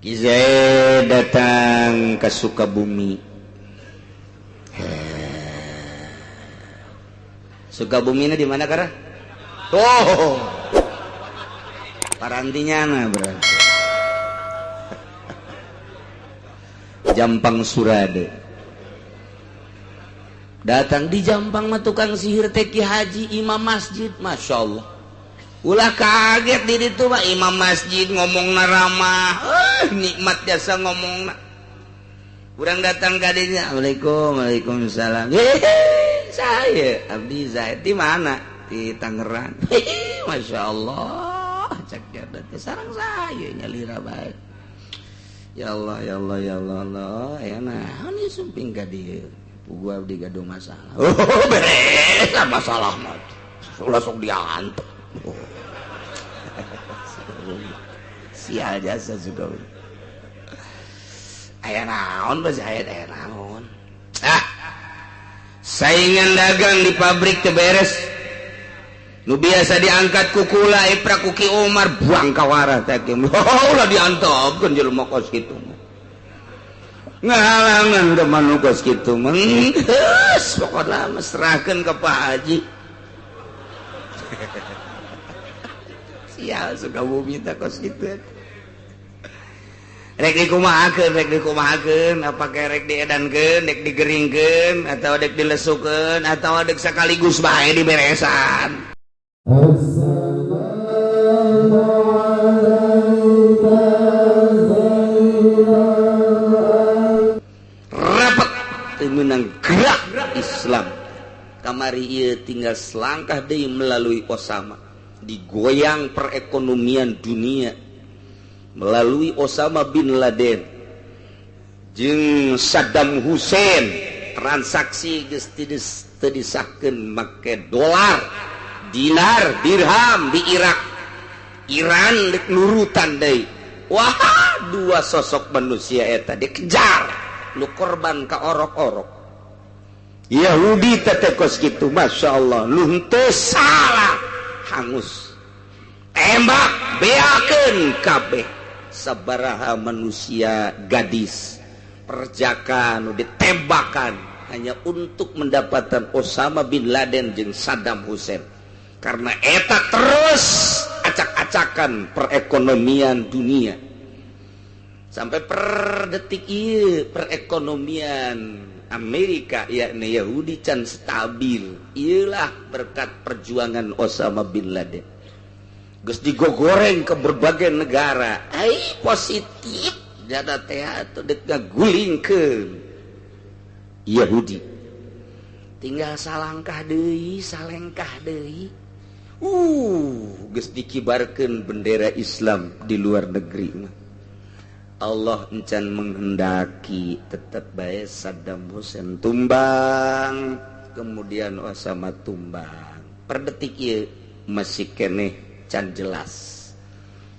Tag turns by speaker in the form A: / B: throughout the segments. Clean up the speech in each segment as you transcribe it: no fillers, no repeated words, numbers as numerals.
A: Ki Zaid datang ke Sukabumi. Sukabumi ini di mana kara? Oh, parantinya nah berarti. Jampang Surade. Datang di Jampang mah tukang sihir teh Ki Haji imam masjid, masya Allah. Ulah kaget di ditu mah imam masjid ngomongna ramah, nikmat jasa ngomongna. Urang datang ka dinya, Assalamualaikum, waalaikumsalam. Hehe, saya Abdi Zaid di mana? Di Tangerang. Hehe, masya Allah. Cek teh sareng saya nyalira bae. Ya Allah, ya Allah, ya Allah, Allah. Ya nah, ini sumping ka dieu. Pugu abdi gaduh masalah. Oh, beres masalah mah. Ulah sok diantep. Oh. Sial jasa juga. Aya naon bas aya naon. Ah. Saingan dagang di pabrik teu beres. Nu biasa diangkat ku kula iprak ku Ki Umar buang kawara teh. Oh, ulah diantepkeun jelema kos kitu. Ngahalangan ke manu kos kitu mah. Geus pokona serahkeun ka Pak Haji. Sial Sukabumi teh kos kitu. Rek dikumahakeun, apakah rek diedankeun, rek digeringkeun atau rek dilesukeun atau rek sekaligus bae diberesan. Rapat teu meunang gerak Islam. Kamari ieu tinggal selangkah deui melalui Osama. Digoyang perekonomian dunia melalui Osama bin Laden jeung Saddam Hussein. Transaksi geus teu disahkeun make dolar, dinar, dirham di Irak. Iran dek nurutan deui. Wah, dua sosok manusia eta dikejar nu korban ka orok-orok. Yahudi teh kos kitu, masya Allah, nu henteu salah hangus. Tembak beakeun kabeh sabaraha manusia gadis perjaka nu ditembakan hanya untuk mendapatkan Osama bin Laden jeung Saddam Hussein. Karena eta terus acak-acakan perekonomian dunia sampai per detik ieu perekonomian Amerika yakni Yahudi can stabil. Ieulah berkat perjuangan Osama bin Laden. Geus digogoreng ke berbagai negara. Ai positif jada teh atuh deuk ngagulingkeun Yahudi. Tinggal salangkah deui, salengkah deui. Geus dikibarkeun bendera Islam di luar negeri mah. Allah encan menghendaki tetap bae Saddam Hussein tumbang, kemudian Osama tumbang. Per detik ieu masih keneh can jelas.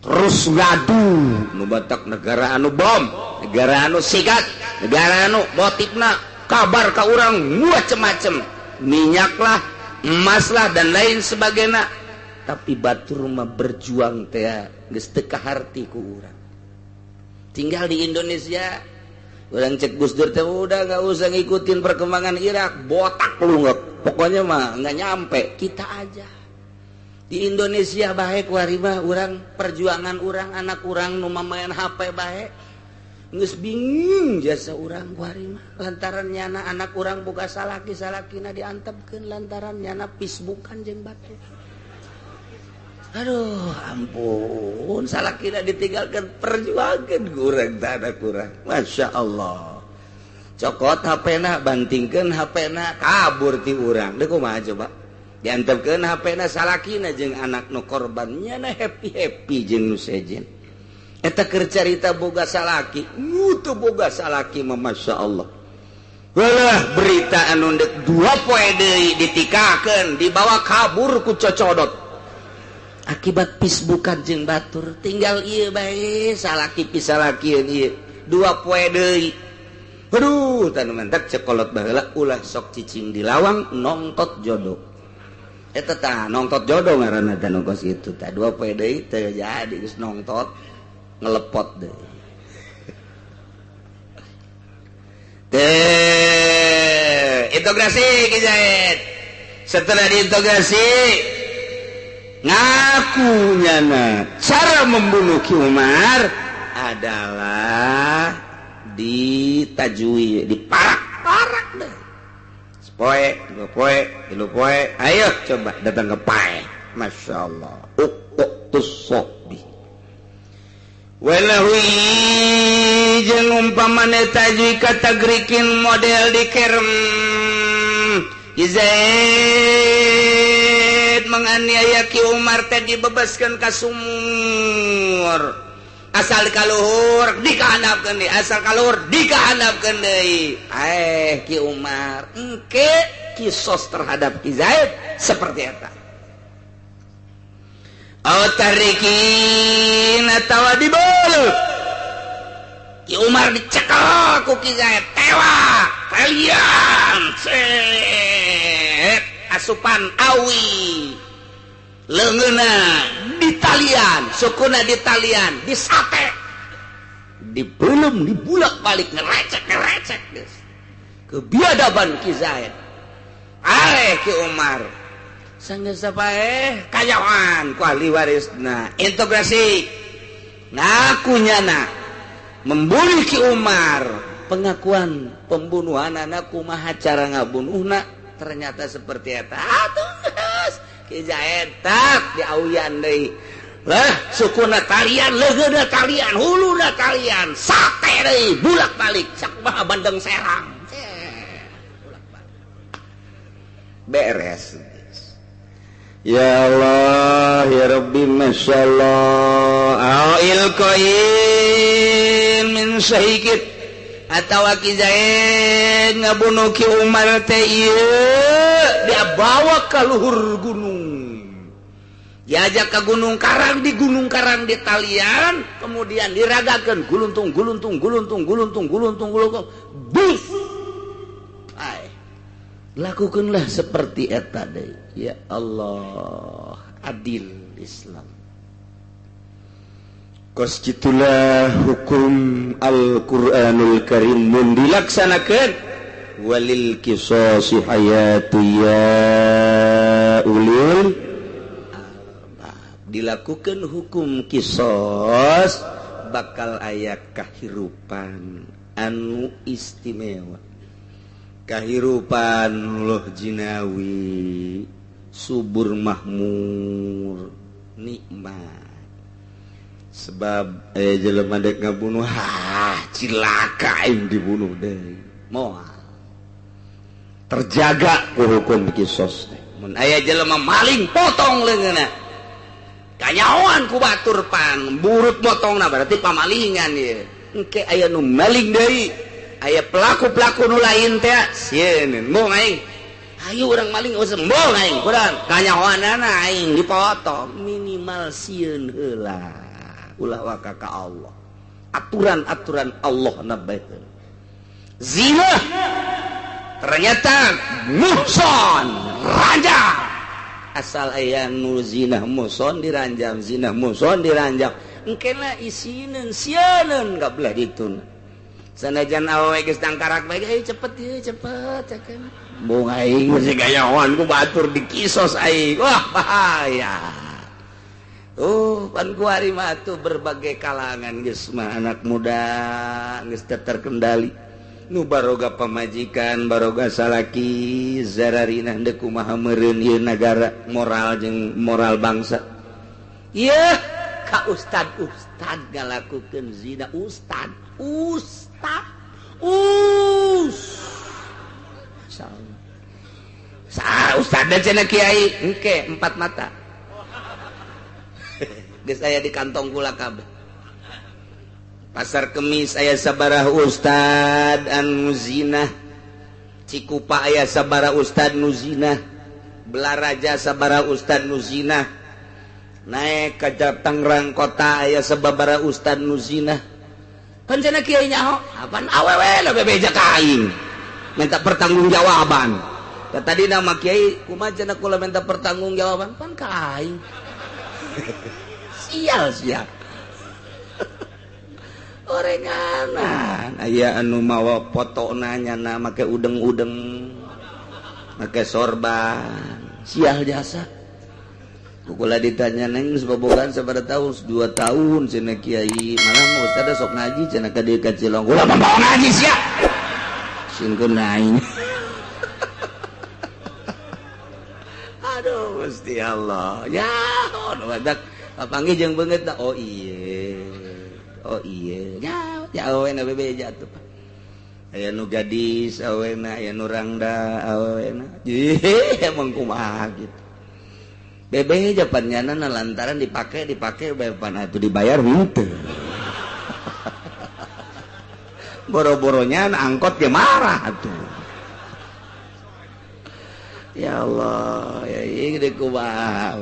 A: Terus ngadu nu batak negara anu bom, negara anu sikat, negara anu motifna kabar ka urang macem-macem, minyak lah, emas lah dan lain sebagainya. Tapi batur mah berjuang teh geus teu kaharti ku urang. Tinggal di Indonesia urang cek Gus Dur teh udah nggak usah ngikutin perkembangan Irak, botak lu nggak, pokoknya mah nggak nyampe. Kita aja di Indonesia baik waribah urang perjuangan urang anak urang nu main HP baik geus bingung jasa urang waribah lantaran nyana anak urang boga salaki salakina diantepkeun lantaran nyana Facebookan jeung batur. Aduh ampun, salakina ditinggalkan perjuangan kurang tak ada kurang. Masya Allah. Cokot HP-na bantingkeun HP-na kabur ti urang. Deuk kumaha coba? Diantepkeun HP-na salakina jeung anak nu korban nyana happy-happy jeung nu sejen. Eta keur carita boga salaki, teu boga salaki mah masya Allah. Walah berita anu deuk 2 poe deui ditikakeun dibawa kabur ku cocodot. Akibat Facebookan jeung batur tinggal ieu bae salaki pisalakieun ieu 2 poe deui. Aduh tanu mentak cekolot baheula ulah sok cicing di lawang nongtot jodoh. Eta tah nongtot jodoh ngaranna teh nu kos kitu tah 2 poe deui teu jadi geus nongtot ngelepot deui. Integrasi Ki Zaid. Setelah diintegrasi ngakunya nah, cara membunuh Ki Umar adalah ditajui, diparak-parak deh. Sepoe, dua poe, tilu poe, ayo coba datang ke pae. Masya Allah. Uktus sobi. Walahui jeung umpamane tajui katagrikin model dikerem. Zaid menganiaya Ki Umar teh dibebaskeun ka sumur. Asal kaluhur dikahandapkeun deui, asal kaluhur dikahandapkeun deui. Ki Umar engke kisos terhadap Ki Zaid seperti eta. Aw tarikin atawa dibeuleuh. Ki Umar dicekel ku Ki Zaid tewa, kalian set asupan awi. Leungeunna ditalian, sukuna ditalian, disate, dibelum, dibulak-balik, ngerecek-ngerecek geus. Kebiadaban Ki Zaid. Areh Ki Umar. Sanggeus sapaeh kayawan ku ahli warisna. Integrasi. Ngakunyana membunuh Ki Umar. Pengakuan pembunuhan anak kumaha cara ngabunuhna ternyata seperti eta. Atuh geus Ki Zaid tak diauyan deui. Lah sukuna talian, leungeunna talian, huluna talian, sate deui bulak-balik sakumaha bandeng serang. Bulak-balik. Beres. Ya Allah, ya Rabbi, masyaallah. Ail qain min syahikit atawa Ki Zaid ngabunuh Ki Umar teh ieu dia bawa ke luhur gunung. Diajak ke Gunung Karang, di Gunung Karang di talian, kemudian diragakan guluntung guluntung guluntung guluntung guluntung guluntung. Bus. Ai. Lakukanlah seperti eta deui. Ya Allah, adil Islam. Kos gitulah hukum Al-Qur'anul Karim mun dilaksanakeun. Walil qisasi hayatu ya ulil albab. Dilakukan hukum kisos bakal aya kahirupan anu istimewa. Kahirupan loh jinawi, subur mahmur, nikmat. Sebab jelema dek ngabunuh, cilaka aing dibunuh deui. Moal terjaga ku hukum kisos teh. Mun aya jelema maling potong leungeunna. Kanyahoan ku batur pan, burut motongna berarti pamalingan ieu. Engke aya nu maling deui. Aya pelaku-pelaku nu lain teh sieun embung aing. Ayo urang maling geus embung aing kurang. Kanyahoanana aing dipotong minimal sieun heula. Ulah waka ka Allah. Aturan-aturan Allah na bae. Zina ternyata muhson ranjang. Asal aya nu zina muhson diranjang, zina muhson diranjang. Engkena isineun sieun kabelah dituna. Sanajan awewe geus tangkarak bae, ayo cepet ieu cepet cakeun. Bung aing geus gayawan ku batur dikisos aing. Wah bahaya. Pan kuari mah atuh berbagai kalangan geus mah anak muda geus terkendali. Nu baroga pamajikan, baroga salaki, zararina deuk kumaha meureun ieu nagara moral jeung moral bangsa. Ieu ka ustad-ustad ngalakukeun zina ustad, ustad, us. Sa ustad cenah kiai, engke empat mata. Geus aya di kantong kula kabeh. Pasar Kemis aya sabaraha ustad anu zinah, Cikupa aya sabaraha ustad nu zinah, Belaraja sabaraha ustad nu zinah, naik ka Tangerang kota aya sababaraha ustad nu zinah. Kan cenah kiai nyaho, apaan awewe lah bebeja ka aing. Minta pertanggungjawaban. Da tadi nama kiai kumaha cenah kula minta pertanggungjawaban pan ka aing. Sial sial. Orenganan aya anu mawa fotona nyana make udeng-udeng make sorban sial jasa. Kukula ditanya neng sebabogan sabada tahun 2 tahun cenah kiai mana mah ustad sok ngaji cenah ka dieu ka Cilong ulah mambawa ngaji sia singkeun aing. Aduh Gusti Allah ya badak papanggih jeung beungeut oh ieu oh iya ya ya awena bebeja tuh aya nu gadis awena aya nu rangda awena emang kumaha gitu bebeja pan nyana lantaran dipake dipake pan atuh dibayar henteu boro-boronya angkot ge marah atuh ya Allah ya ieu gede kumaha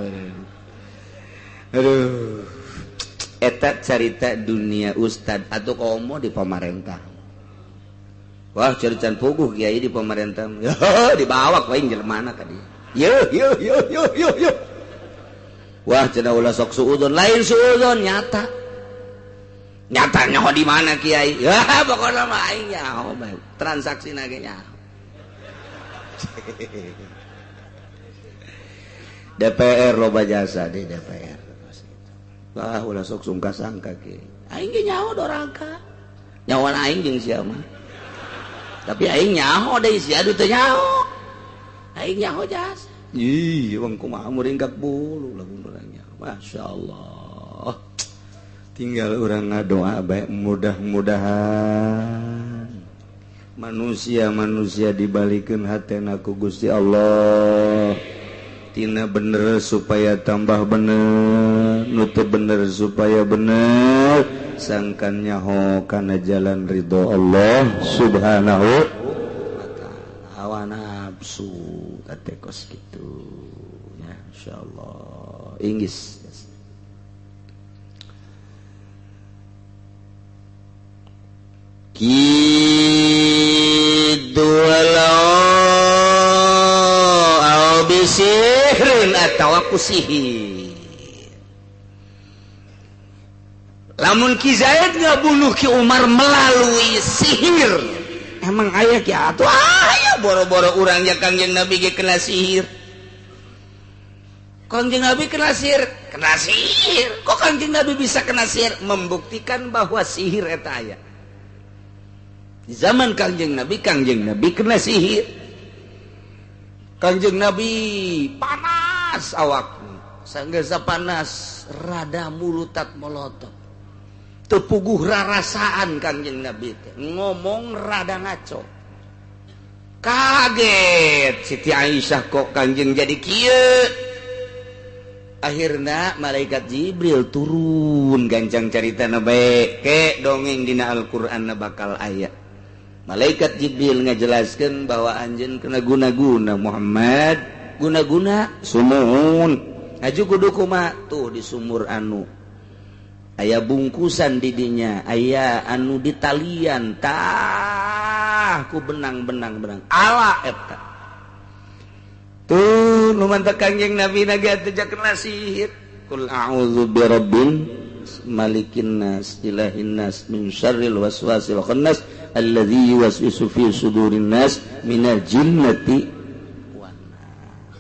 A: aduh. Eta carita dunia ustad atau komo di pemerintah. Wah ceritan puguh kiai di pemerintah. Dibawa ku aing jelema ka dieu. Yo yo yo yo yo yo. Wah cenah ulah sok suudzon, lain suudzon nyata. Nyata nyaho di mana kiai? Ya pokona mah aing nyaho bae. Transaksina ge nyaho. DPR loba jasa di DPR. Wah ulah sok sungka sangka ke aing ge nyaho doraka nyawan aing jeung sia mah tapi aing nyaho deui sia du teu nyaho aing nyaho jasa ih wong kumaha muringkak bulu lamun urang nyaho masyaallah tinggal urang ngadoa bae mudah-mudahan manusia-manusia dibalikeun hatena ku Gusti Allah tina bener supaya tambah bener nutup bener supaya bener sangkan nyaho kana jalan ridho Allah subhanahu wa ta'ala hawa nafsu katekos gitu ya insyaallah inggis kidu walau bisihrin atawa ku sihir. Lamun Ki Zaid ngabunuh Ki Umar melalui sihir, emang aya ki atuh aya boro-boro urang ja Kangjeng Nabi ge kena sihir. Kangjeng Nabi kena sihir, kena sihir. Kok Kangjeng Nabi bisa kena sihir? Membuktikan bahwa sihir eta aya. Di zaman Kangjeng Nabi kena sihir. Kangjeng Nabi panas awakna, sanggeusa panas rada mulutat molotot. Teu puguh rarasaan Kangjeng Nabi teh, ngomong rada ngaco. Kaget Siti Aisyah kok Kangjeng jadi kieu. Akhirna malaikat Jibril turun gancang caritana bae ke dongeng dina Al-Qur'an bakal aya. Malaikat Jibril ngajelaskeun bahwa anjeun kena guna-guna Muhammad, guna-guna sumuhun. Aju kudu kumaha tuh di sumur anu aya bungkusan didinya, aya anu ditalian tah ku benang-benang benang ala eta. Tuh nu mantak Kangjeng Nabi na ge teu kena sihir. Qul a'udzu birabbin malikin nas ilahin nas min syarril waswasil khannas alladzi yuwaswisu fi sudurin nas minal jinnati wan nas.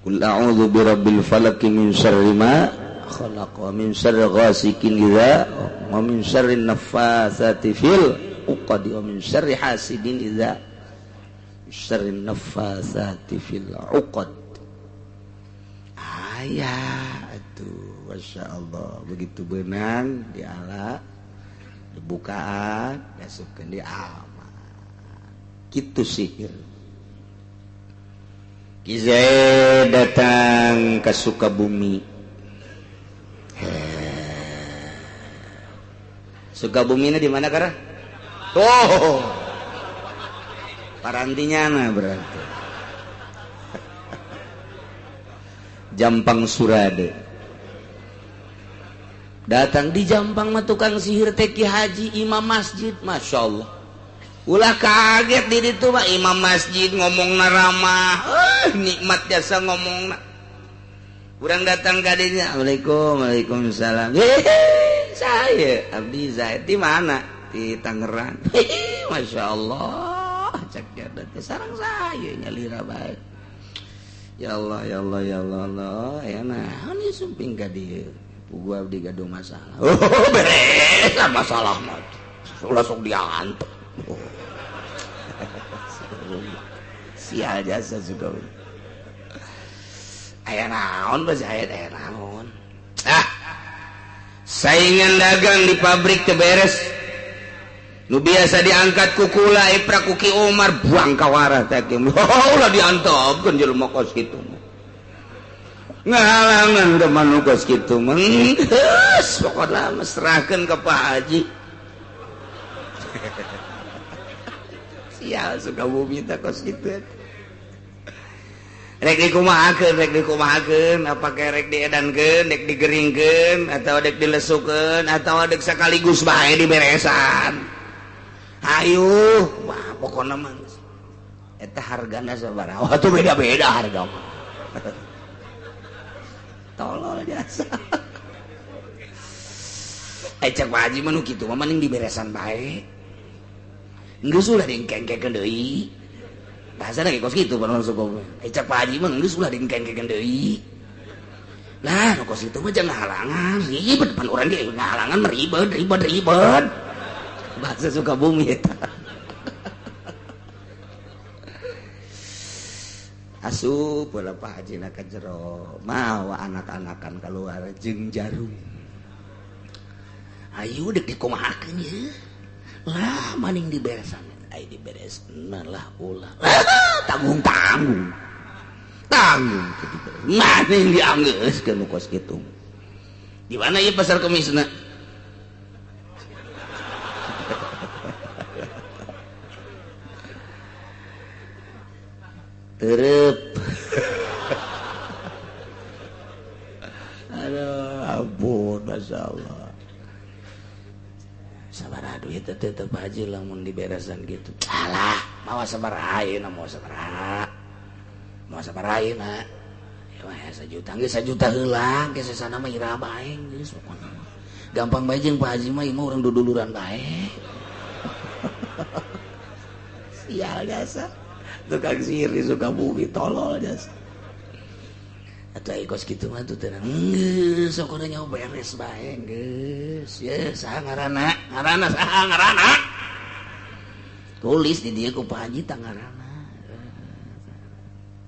A: Qul a'udzu birabbil falaq min syarri ma khalaq wa min syarri ghasikin idza wa min syarrin naffatsati fil 'uqad wa min syarri hasidin idza syarrin naffatsati fil 'uqad. Aya atuh masyaallah begitu benang diala dibukaan diasupkeun di aman kitu sihir. Ki Zaid datang ke Sukabumi. Sukabumi di mana kara? Tuh parantinya nah berarti Jampang Surade. Datang di Jampang mah tukang sihir teh Ki Haji imam masjid, masya Allah. Ulah kaget di ditu mah imam masjid ngomongna ramah, nikmat jasa ngomongna. Urang datang ka dinya, assalamualaikum, waalaikumsalam. Hehehe, Saya Abdi Zaid di mana? Di Tangerang. Masya Allah, cek teh sarang saya nyalira bae. Ya Allah, ya Allah, ya Allah, Allah. Ya nah, ini sumping ka dieu. Pugu abdi gaduh masalah. Oh, beres masalah mah. Ulah sok diantep. Oh. Sial jasa juga. Aya naon bae aya naon. Ah. Saingan dagang di pabrik teu beres. Nu biasa diangkat ku kula iprak ku Ki Umar buang kawarah teh. Oh, ulah diantepkeun jelema kos kitu. Ngahalangan ke manu kos kitu mah. Geus pokona serahkeun ka Pak Haji. Sial Sukabumi teh kos kitu. Rek dikumahakeun, apakah rek diedankeun, rek digeringkeun, atau rek dilesukeun, atau rek sekaligus bae diberesan. Ayo, wah pokona mah eta hargana sabaraha? Wah tuh beda-beda harga mah. Tolol jasa. Cek Pak Haji mah nu kitu mah mending diberesan bae. Geus ulah diengkengkeun deui. Bahasa lagi kos gitu pan langsung goblok. Cek Pak Haji mah geus ulah diengkengkeun deui. Lah, nu kos itu mah jangan halangan, ribet pan urang ge ngahalangan mah ribet, ribet, ribet. Bahasa Sukabumi eta. Asup bola Pak Haji na ka jero, mawa anak-anakan keluar jeung jarum. Ayo dek dikumahakeun ye. Lah maning diberesan. Ai diberesna lah ulah. Tanggung-tanggung. Tanggung maning dianggeuskeun nu kos kitu. Di mana ieu pasar Kemisna? Terep. Aduh, ampun, masya Allah. Sabaraha duit teh tetep aja lamun diberesan gitu. Alah, mawa sabaraha ayeuna, mawa sabaraha. Mawa sabaraha ayeuna. Ya mah 1 juta, geus 1 juta heula, geus sesana mah ira bae geus pokona. Gampang bae jeung Pak Haji mah ieu mah urang duduluran bae. Sial jasa. Tukang sihir di Sukabumi tolol jasa. Atau kos kitu mah tuh tenang. Geus sokona nyawa beres bae geus. Ye saha ngaranna? Ngaranna saha ngaranna? Tulis di dieu ku Pak Haji tah ngaranna.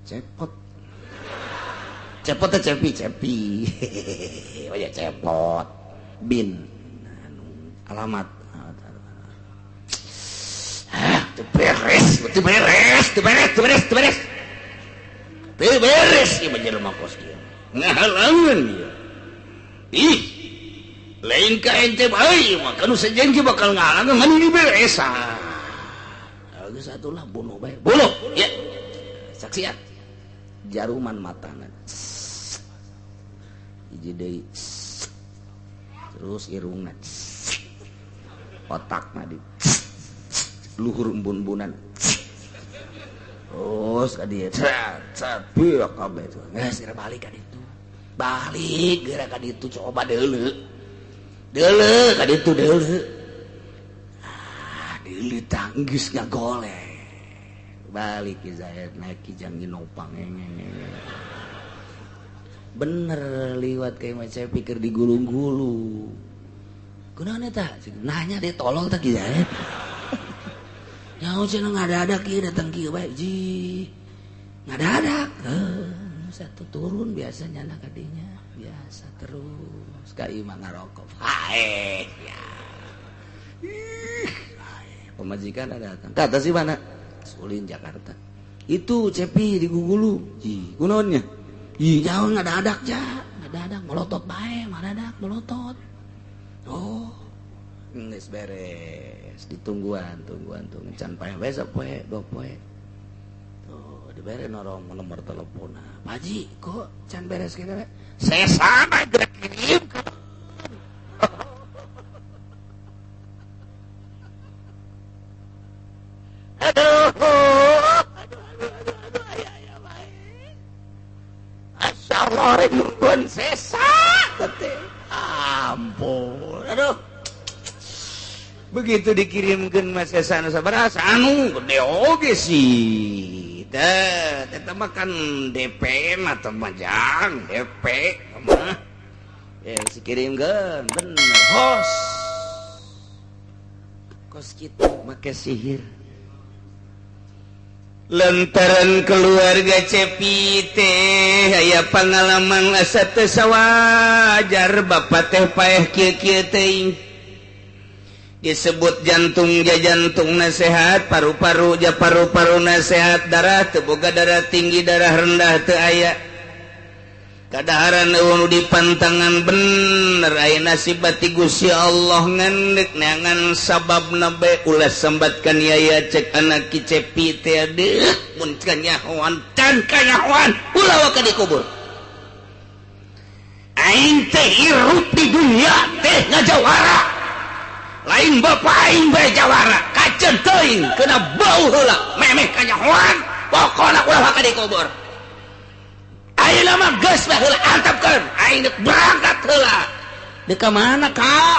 A: Cepot. Cepot teh cepi cepi. Oh ya cepot. Bin anu alamat. Ah, teu beres, teu beres, teu beres, teu beres, teu beres. Teu beres ieu mah jelema kos kieu. Ngahalangan ieu. Ih. Lain ka ente bae mah kanu sejen ge bakal ngahalangan mani diberesan. Geus atulah bunuh bae. Bunuh. Ya. Saksian. Jaruman matana. Hiji deui. Terus irungna. Otakna di luhur embun-embunan. Terus ka dieu cat cat bieu kabeh geus geura balik ka ditu. Balik geura ka ditu coba deuleu. Deuleu ka ditu deuleu. Ah, deuleu tah geus ngagoleh. Balik ki Zaid naik kijang nopang. Bener liwat kayak macam saya pikir digulung-gulung. Kunaon eta? Nanya deh tolol tah ki Zaid. Nyaho cenah ngadadak kieu datang kieu bae ji. Ngadadak. Satu turun biasanya anak kadinya. Biasa terus ka imah ngarokok. Hae ya. Ih, hae. Pemajikan ada datang. Kata si mana? Sulin Jakarta. Itu Cepi di Gugulu. Ji, kunaonnya? Ih, nyaho ngadadak ja. Ngadadak melotot bae, ngadadak melotot. Oh. Geus beres, ditungguan, tungguan, tungguan. Can paeh besok poe, dua poe. Tuh, dibere norong nomor telepon. Pak Haji, kok can beres kene? Saya sama gerak kirim. Aduh, aduh, aduh, aduh, aduh, ayah, ayah, baik. Masya Allah, nungguan sesa, tete. Ampun. Aduh. Begitu dikirimkeun mas sana sabaraha anu gede oge sih. Teh eta mah kan DP mah teh mah jang DP mah. Ya dikirimkeun bener hos. Kos kitu make sihir. Lantaran keluarga Cepi teh aya pengalaman asa teu sawajar bapak teh paeh kieu-kieu teuing. Disebut jantung ja jantungna sehat, paru-paru ja paru-paruna sehat, darah teu boga darah tinggi, darah rendah teu aya. Kadaharan eueuh di pantangan bener aya nasib ti Gusti Allah ngan neangan sababna bae ulah sambatkan yaya cek anak Ki Cepi teh deuk mun kanyahoan can kanyahoan ulah waka dikubur. Aing teh hirup di dunia teh ngajawara. Lain bapak aing bae jawara, kaceun teuing kena bau heula memeh kanyahoan pokona ulah waka dikubur. Ayeuna mah geus bae heula antepkeun aing deuk berangkat heula. Deuk ka mana ka?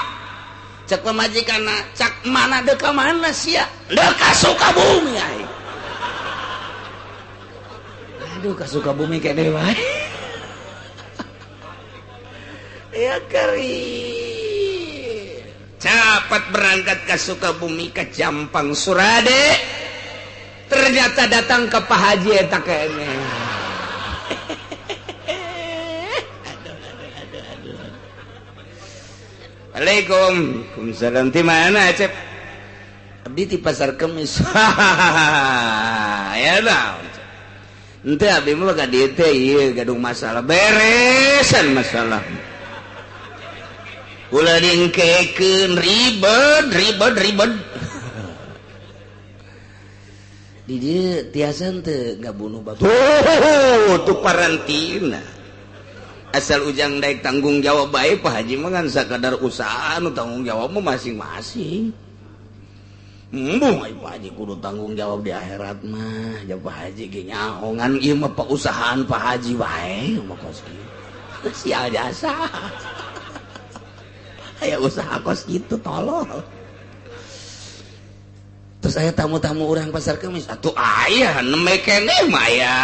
A: Cek pamajikanna, cak mana deuk ka mana sia? Deuk ka Sukabumi aing. Aduh ka Sukabumi kene wae. Ya keri. Cepat berangkat ke Sukabumi ke Jampang Surade. Ternyata datang ke Pak Haji eta kene. Assalamualaikum. Waalaikumsalam. Di mana, Cep? Abdi di Pasar Kemis. Ya naon. Henteu abdi mah ka dieu teh ieu gadung masalah. Beresan masalah. Ulah diengkekeun ribet, ribet, ribet. Di dieu tiasa teu ngabunuh batur. Tuh parantina. Asal ujang daek tanggung jawab baik Pak Haji mah kan sakadar usaha nu tanggung jawab mah masing-masing. Embung ai Pak Haji kudu tanggung jawab di akhirat mah. Ja Pak Haji ge nyaongan ieu mah pausahaan Pak Haji wae mah kos kieu. Sial jasa. Aya usaha kos kitu tolol. Terus aya tamu-tamu urang Pasar Kemis atuh aya nembe keneh mah aya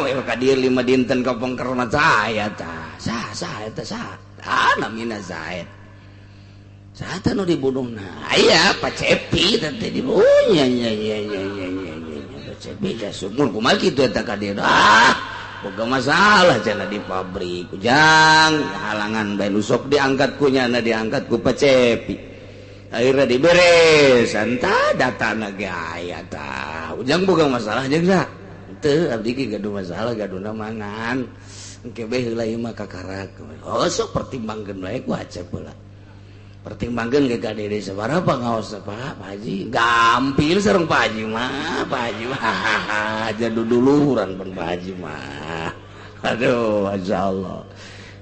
A: we ka dieu 5 dinten ka pengker mah saya tah. Sah sah eta sah. Ah namina Zaid. Saha teh nu dibunuhna? Aya Pak Cepi teh dibunuh. Nya nya nya nya nya nya nya Pak Cepi teh sumur kumaha kitu eta ka dieu. Ah, boga masalah cenah di pabrik. Ujang halangan bae nu sok diangkat ku nyana diangkat ku Pak Cepi. Akhirnya diberes, entah data ge aya tah. Ujang boga masalah jeung sa? Teu abdi ge gaduh masalah gaduna mangan. Engke bae heula ieu mah kakarak. Oh sok pertimbangkeun bae ku Acep heula. Pertimbangkeun ke ka dede sabaraha pangaos Pak Haji. Gampil sareng Pak Haji mah, Pak Haji mah jadi duluran pan Pak Haji mah. Aduh, masyaallah.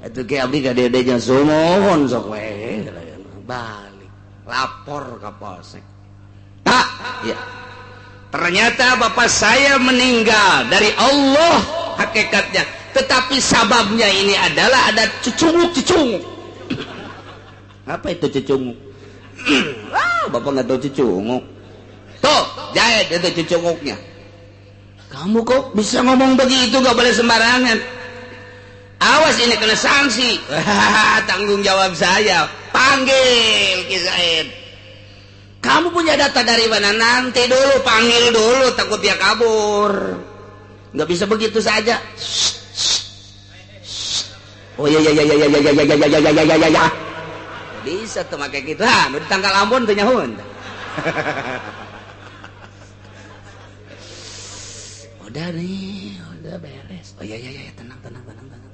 A: Atuh ke abdi ka dede nya sumuhun sok we balik. Lapor ke polsek. Pak, ya. Ternyata bapak saya meninggal dari Allah hakikatnya. Tetapi sababnya ini adalah ada cucunguk-cucunguk. Apa itu cucunguk? Ah, bapak nggak tahu cucunguk. Tuh, jahit itu cucunguknya. Kamu kok bisa ngomong begitu, nggak boleh sembarangan. Awas ini kena sanksi. Tanggung jawab saya. Panggil Ki Zaid. Kamu punya data dari mana? Nanti dulu, panggil dulu, takut dia kabur. Nggak bisa begitu saja. Oh iya iya iya iya iya iya iya iya iya iya iya. Bisa tuh make gitu. Ah, nu ditangkal Ambon teu nyahoeun. Udah nih, udah beres. Oh iya iya iya, tenang tenang tenang tenang.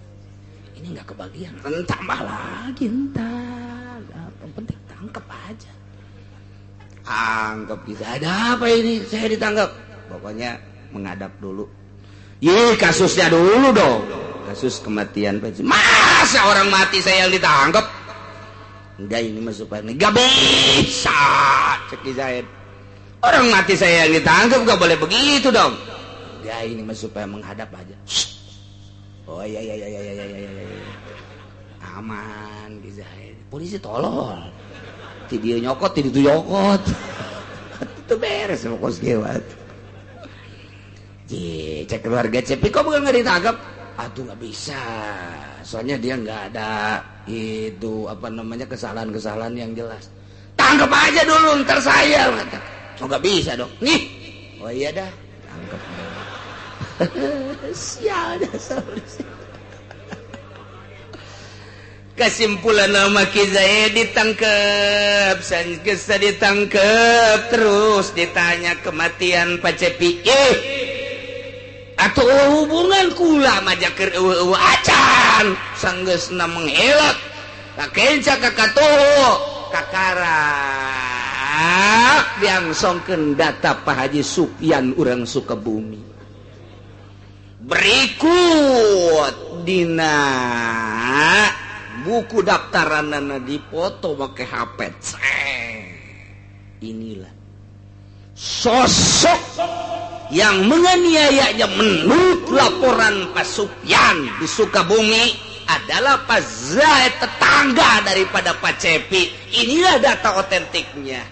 A: Ini nggak kebagian, tambah lagi entar. Yang penting tangkap aja. Anggap bisa ada apa ini? Saya ditangkap. Pokoknya menghadap dulu. Ye, kasusnya dulu dong. Kasus kematian Pak. Masa orang mati saya yang ditangkap? Enggak, ini masuk Pak. Enggak bisa, cek Zaid. Orang mati saya yang ditangkap enggak boleh begitu dong. Enggak, ini masuk supaya menghadap aja. Oh iya iya iya iya iya iya. Aman Ki Zaid. Polisi tolol. Ti dieu nyokot ti ditu nyokot. Itu beres kos kieu atuh. Cek keluarga Cepi kok bukan nggak ditangkap? Aduh nggak bisa. Soalnya dia nggak ada itu apa namanya kesalahan-kesalahan yang jelas. Tangkap aja dulu ntar saya. Oh nggak bisa dong. Nih. Oh iya dah. Tangkap. Sial dasar. Kesimpulan nama Ki Zaid ditangkep, sanggeus ditangkep terus ditanya kematian Pak Cepi. Atau hubungan kula mah keur eueuh acan sanggeusna mengelak kakenca ka katuhu kakarak diangsongkeun data Pak Haji Supyan urang Sukabumi. Berikut dina buku daftaranana dipoto make HP. Inilah sosok yang menganiayanya menurut laporan Pak Supyan di Sukabumi adalah Pak Zaid, tetangga daripada Pak Cepi. Inilah data otentiknya.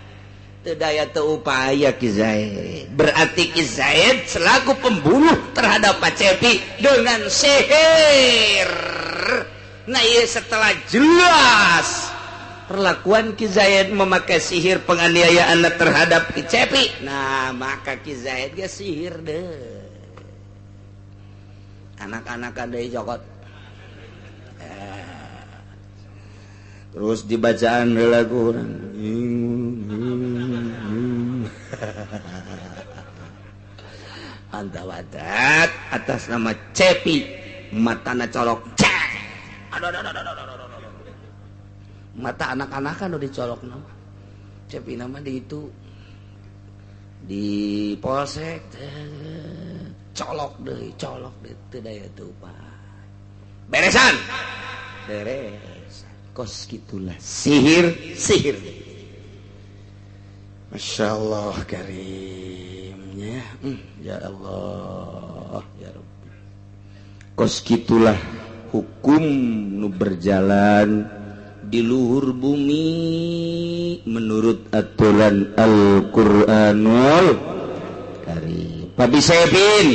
A: Teu daya teu upaya Ki Zaid. Berarti Ki Zaid selaku pembunuh terhadap Pak Cepi dengan sihir. Nah, iya setelah jelas perlakuan Ki Zaid memakai sihir penganiayaan terhadap Ki Cepi, nah maka Ki Zaid ge sihir deh. Anak-anak deui cokot. Terus dibacaan heula ku urang. Antawadat atas nama Cepi matana colok. Aduh, aduh, aduh, aduh, aduh, aduh. Mata anak-anak kan udah dicolok nama Cepi nama di itu di polsek colok deh teu daya teu upaya. Beresan beres kos gitulah sihir Masya Allah karimnya. Ya Allah ya Rabbi, kos gitulah hukum nu berjalan di luhur bumi menurut aturan Al-Qur'anul Karim. Pabisepin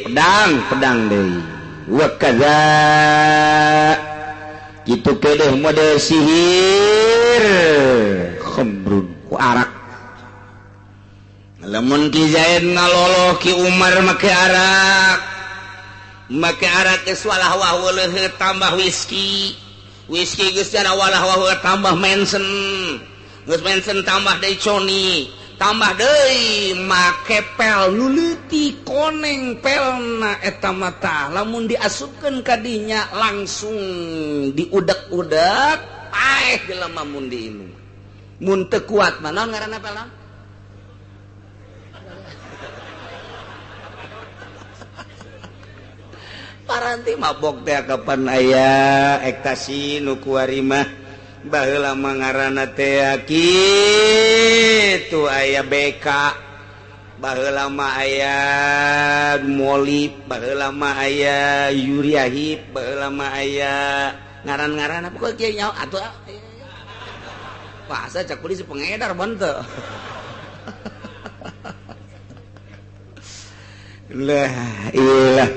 A: pedang deui wa kadza kitu kedeh model sihir khamrun ku arak. Lamun Ki Zaid ngaloloh Ki Umar make arak. Make arak geus walah wah weuleuh tambah whisky. Whisky geus cara walah wah tambah Manson. Geus Manson tambah deui Coni, tambah deui make pel nu leutik koneng pelna eta mah tah. Lamun diasupkeun ka dinya langsung diudek-udek paeh jelema mun diinum. Mun teu kuat mah naon ngaranna pel? Paranti mabok teh kapan aya ektasi nu kuari mah baheula mah ngaranna teh kitu aya BK, baheula mah aya Molip, baheula mah aya Yuriahip, baheula mah aya ngaran-ngaran apa kieu nyaho atuh bahasa cak polisi pengedar banteu. Lah ilah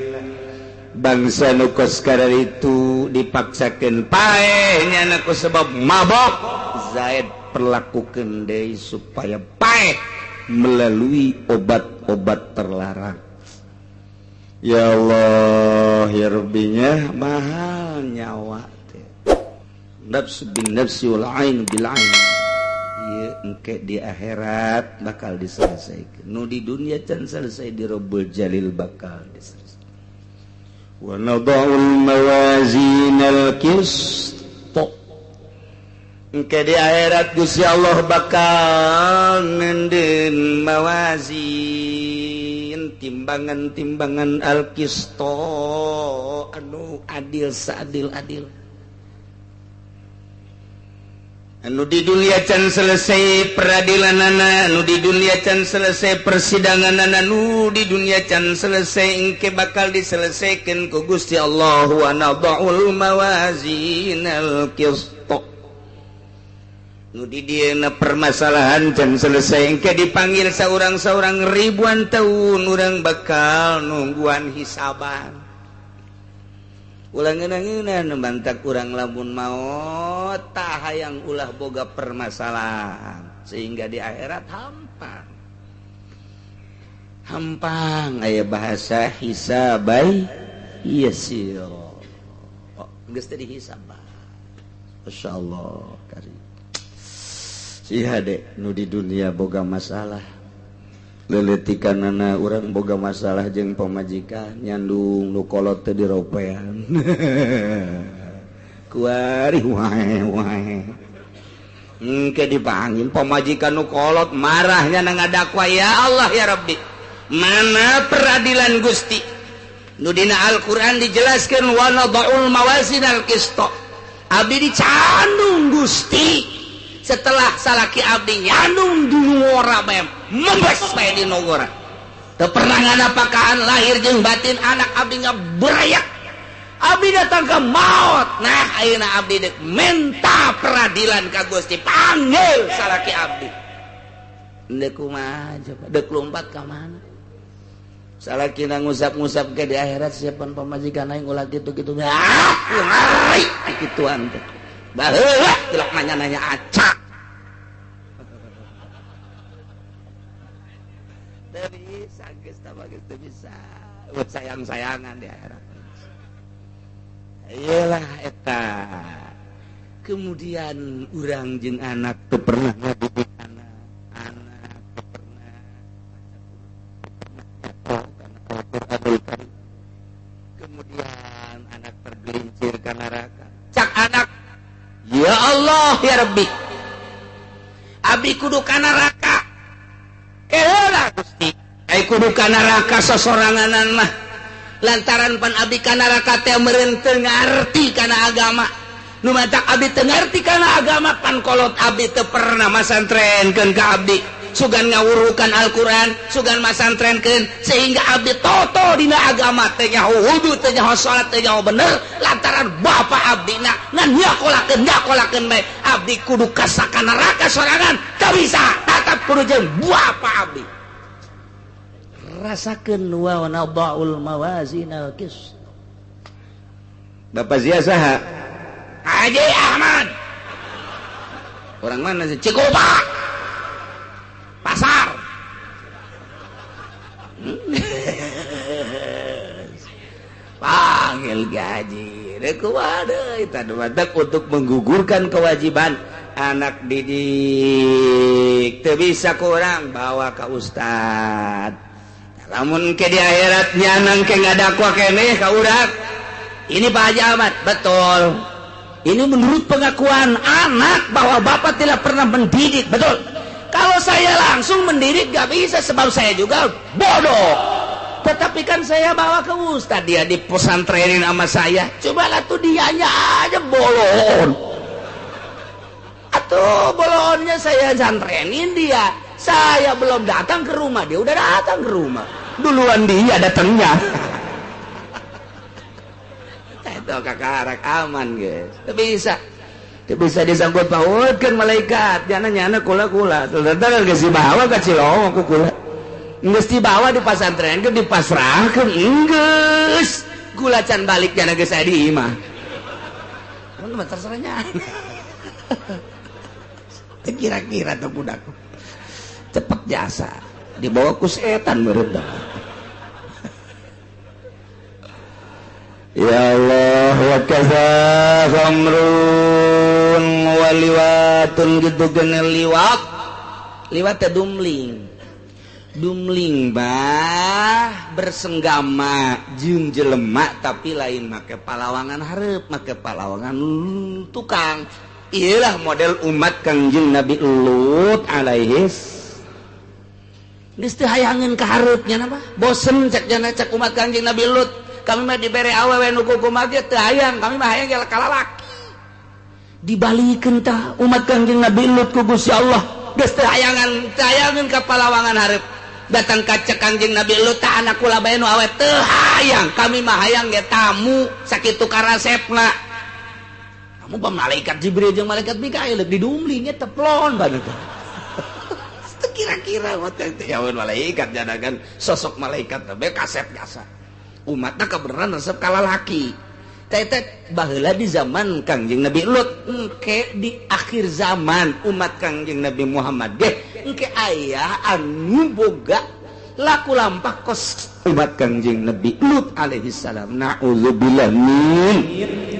A: bangsa nu kos kadar itu dipaksakeun paeh nyana ku sebab mabok. Zaid perlakukeun deui supaya paeh melalui obat-obat terlarang. Ya Allah ya Rabbinya, mahal nyawa teh. Nafsu bin nafsi wal ain bil ain. Ieu engke di akhirat bakal diselesaikan. Nu di dunia can selesai di Rabbul Jalil bakal diselesaikan. Wa nadha'ul mawazinal qist. Engke di akhirat Gusti Allah bakal nenden mawazin, timbangan-timbangan al-qist anu adil seadil-adil. Anu di dunia can selesai peradilanana, anu di dunia can selesai persidanganana, anu di dunia can selesai engke bakal diselesaikan ku Gusti Allah. Wa nadha'ul mawazinal qist. Nu di dieuna permasalahan can selesai engke dipanggil saurang-saurang ribuan tahun urang bakal nungguan hisaban. Ulah ngeunah-ngeunah mantak urang lamun maot tah hayang ulah boga permasalahan sehingga di akhirat hampang. Hampang aya bahasa hisabai yasir. Oh, geus teh dihisab. Masyaallah karim. Sia dek nu di dunia boga masalah. Leuletikanana urang boga masalah jeung pamajikan nyandung nu kolot teh diropean. Kuari wae wae. Engke dipanggil pamajikan nu kolot marahnya na ngadakwa ya Allah ya Rabbi. Mana peradilan Gusti? Nu dina Al-Qur'an dijelaskeun wa nada'ul mawazinal qist. Abdi dicandung Gusti. Setelah salaki abdi nyandung di ngora bae membes bae di nogora. Teu pernah nganapakaan lahir jeung batin anak abdi ngaberayak. Abdi datang ke maut. Nah ayeuna abdi deuk menta peradilan ka Gusti, panggil salaki abdi. Deuk kumaha coba? Deuk lompat ka mana? Salakina ngusap-ngusap ke di akhirat siapan pamajikan aing ulah kitu-kitu. Ah, ngari kituan teh. Baheula tilak nanya-nanya acak. Teu bisa geus tah geus teu bisa. Sayang-sayangan di akhirat. Iyalah eta. Kemudian urang jeung anak teu pernah ngadidik anak. Anak teu pernah baca Quran. Kemudian anak tergelincir ke neraka. Cak anak, ya Allah ya Rabbi, abi kudu ka neraka. Keheula Gusti, ai kudu ka neraka sosoranganan mah. Lantaran pan abi ka neraka teh meureun teu ngarti kana agama. Nu matak abi teu ngarti kana agama pan kolot abi teu pernah masantrenkeun ka abdi. Sugan ngawurukan Al-Qur'an, sugan masantrenkeun sehingga abdi toto dina agama teh nyaho wudu, teh nyaho salat, teh nyaho bener lantaran bapa abdi na ngan nyakolakeun bae. Abdi kudu kasaka neraka sorangan, teu bisa, tetap kudu jeung bapa abdi. Rasakeun wa nada'ul mawazinal qist. Bapak Zia saha? Haji Ahmad. Orang mana sih? Cikupa. Pasar. Panggil gaji. Untuk menggugurkan kewajiban anak didik. Teu bisa kurang bawa ke ustad. Lamun ke di akhirat nyanang ke ngadakwa keneh ka urang. Ini Pak Haji Ahmad, betul. Ini menurut pengakuan anak bahwa bapak tidak pernah mendidik, betul. Kalau saya langsung mendidik gak bisa sebab saya juga bodoh. Tetapi kan saya bawa ke ustad, dia dipesantrenin sama saya. Cobalah tuh dianya aja bolon. Atau bolonnya saya santrenin dia. Saya belum datang ke rumah, dia udah datang ke rumah. Duluan dia datangnya. Itu kakarak aman guys. Tapi bisa. Bisa disangkut pautkeun malaikat. Nyana-nyana kula-kula. Ternyata geus dibawa ka Cilongok ku kula. Geus dibawa di pasantren ke dipasrahkeun geus. Gula can balik jana geus aya di imah. Mun mah terserahnya. Kira-kira tuh budak. Cepet jasa. Dibawa ku setan meureun. Ya Allah wa kaza khamrun wa liwatun gitu gene liwat. Liwat teh dumling. Dumling bah bersenggama jeung jelema tapi lain make palawangan hareup, make palawangan tukang. Iyalah model umat Kangjeng Nabi Lut alaihis. Geus teu hayangeun ka hareupnya napa? Bosen cek jana cek umat Kangjeng Nabi Lut. Kami mah dibere awewe nu kukumaha ge teu hayang, kami mah hayang ge kalalaki. Dibalikeun tah umat Kangjeng Nabi Lut ku Gusti Allah. Geus teu hayangan, teu hayangeun ka palawangan hareup. Datang ka cek Kangjeng Nabi Lut tah anak kula bae nu awe teu hayang, kami mah hayang ge tamu sakitu karasepna. Mun malaikat Jibril jeung malaikat Mikail didumling nya teplon banget. Kira-kira ya malaikat jadakan sosok malaikat tapi kasep jasa umatna kebenaran resep kalah laki tetet baheula di zaman Kangjeng Nabi Lut, engke di akhir zaman umat Kangjeng Nabi Muhammad deh engke aya anu boga laku lampah kos umat Kangjeng Nabi Lut alaihi salam. Na'udzubillah min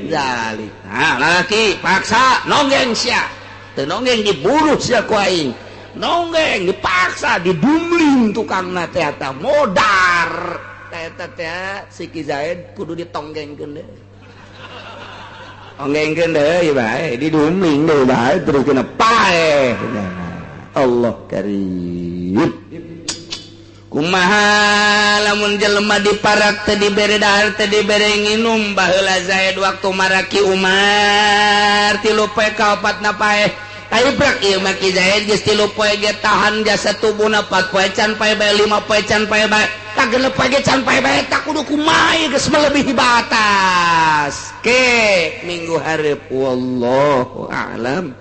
A: dzalik. Nah laki paksa nonggeng sia teu nonggeng dibunuh sia ku aing, nonggeng dipaksa didumling tukangna teh eta modar eta teh si Ki Zaid kudu ditonggengkeun deui, tonggengkeun deui bae didumling deui bae terus kena paeh. Allah karim. Kumaha lamun jelema diparak teh dibere dahar teh dibere nginum. Baheula Zaid waktu maraki Umar 3 poe ka 4 na paeh. Kaibrak ieu mah Ki Zaid geus 3 poe ge tahan jasa tubuhna 4 poe can pae bae 5 poe can pae bae ka 6 poe ge can pae bae tak kudu kumaha geus melebihi batas. Ke minggu hareup wallahu a'lam.